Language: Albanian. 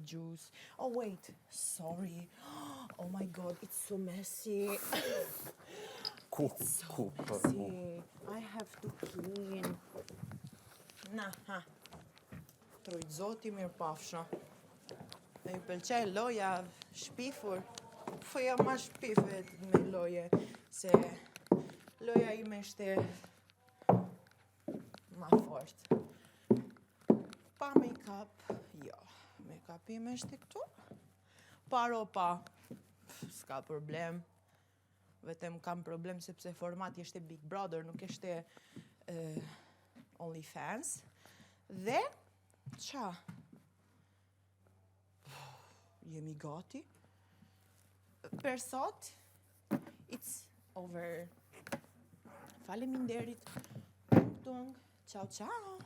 juice. Oh wait, sorry. Oh my God, it's so messy. Ku, So ku, për mu. messy. I have to clean. Na, ha. Trujt Zoti mirë pafsha. Me ju pëlqej loja shpifur. Po jo ma shpifet me loje, se loja ime ishte ma fort. Pa make-up, jo. Make-up ime ishte këtu. Pa ropa, s'ka problem. Vetëm kam problem sepse formati ishte Big Brother, nuk ishte OnlyFans. Dhe, qa? Jemi gati. Per sot, it's over. Faleminderit. Tung tung. Ciao, ciao.